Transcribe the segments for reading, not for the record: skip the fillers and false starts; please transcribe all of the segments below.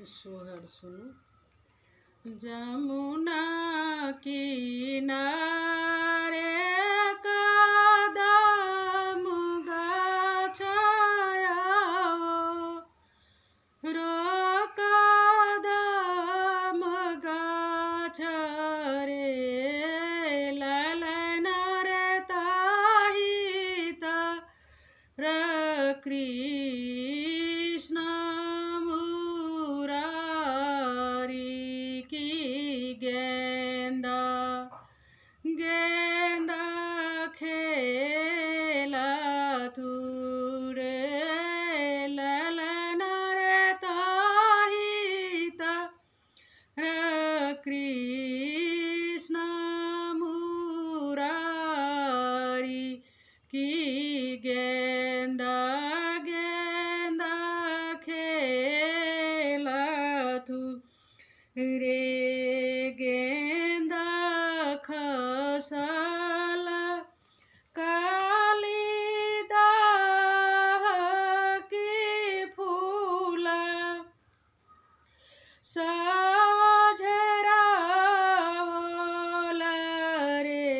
सोहर सुनू। जमुना किनारे कदम गाछ रो कदम गाछ रे ललन रे ताहि तर कृष्ण मुरारी की गेंदा गेंदा खेला रे ललन रे ताहि तर कृष्ण मुरारी की गेंदा गेंदा खेला रे गेंदा खसला कालिदाह की फूला सझरावल रे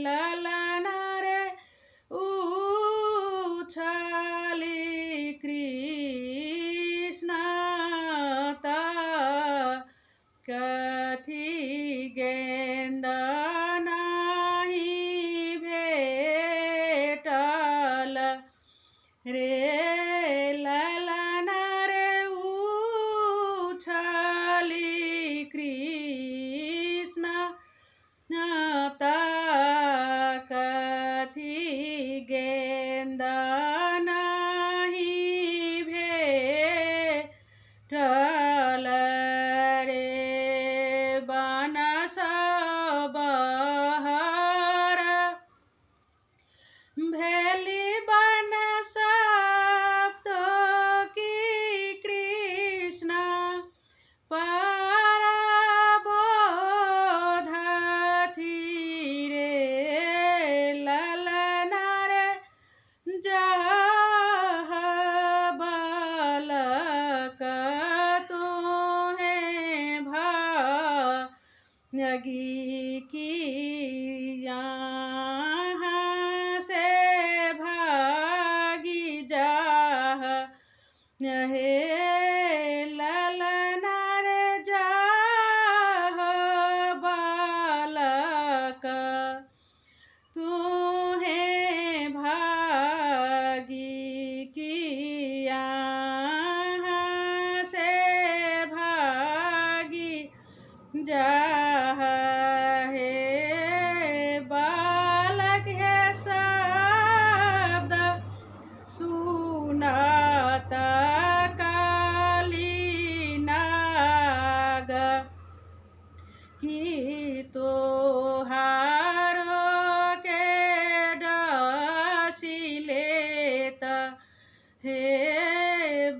ललन रे उछाली कृष्ण ता कथी गेंदा नाही भेटल रे ललन रे उछाली कृष्ण ता कथी गेंदा नाही भेटल रे बनस बहर भेली बन सप्त की कृष्ण परबोधथि रे ललन रे जाह बालक तोहे भागी की यहाँ से भागी जाह हे ललन रे जाह बालक तोहे भागी की यहाँ से भागी जाह हे बालक हे शब्द सुनात काली नाग की तोहार के डसी लेत हे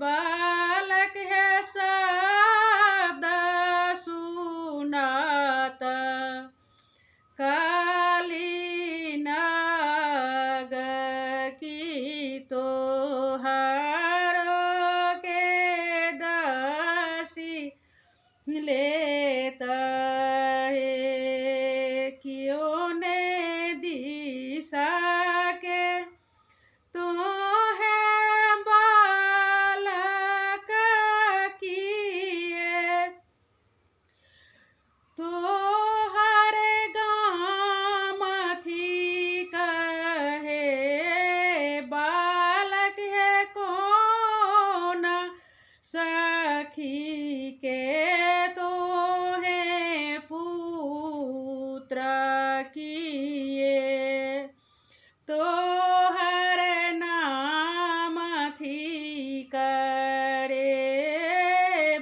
बालक हे शब्द सुनात काली नाग की तोहार के डसी लेत हे क्यों ने दिशा के तोहे बालक किए तोहर गाम थी कहे बालक है कौन सखी के तोहे पुत्र किए तोहर नाम थी करे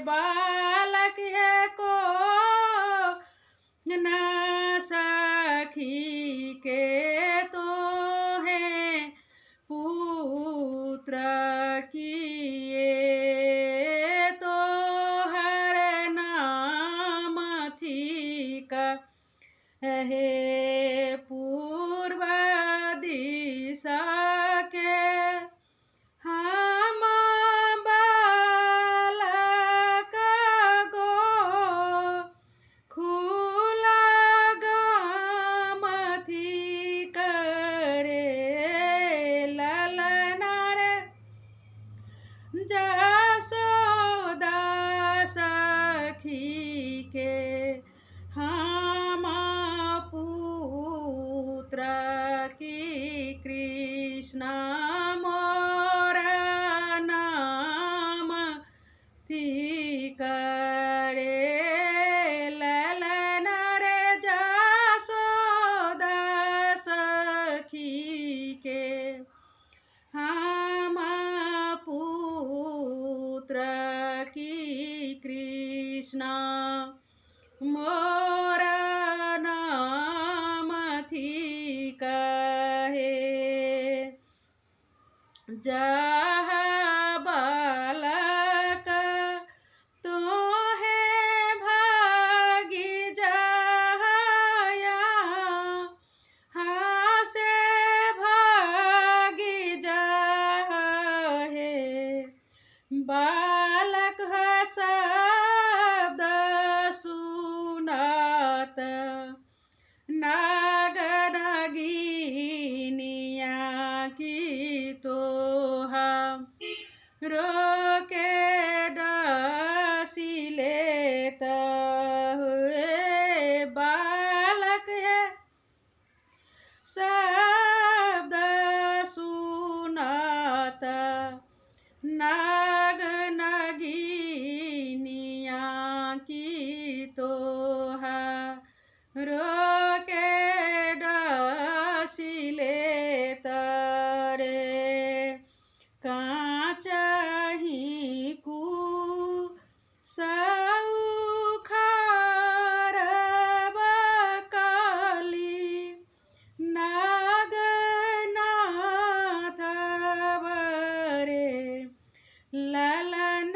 बालक है को न सखी के तोहे पुत्र किए। जसोदा सखी के हम पुत्र की कृष्ण मोर नाम थी करे। ललन रे जसोदा सखी के हम पुत्र की कृष्ण मोर नाम थी कहे। जह बालक तोहे भागी जाया हासे भागी जाहे। बालक शब्द सुनत नाग नागिनिया की तोहा रोके डसिले हुए। बालक है शब्द सुनत नाग नागिनिया की तोहा रोके डसिले तरे। काचही कु सौखार बकली नागनाथ बरे। ललन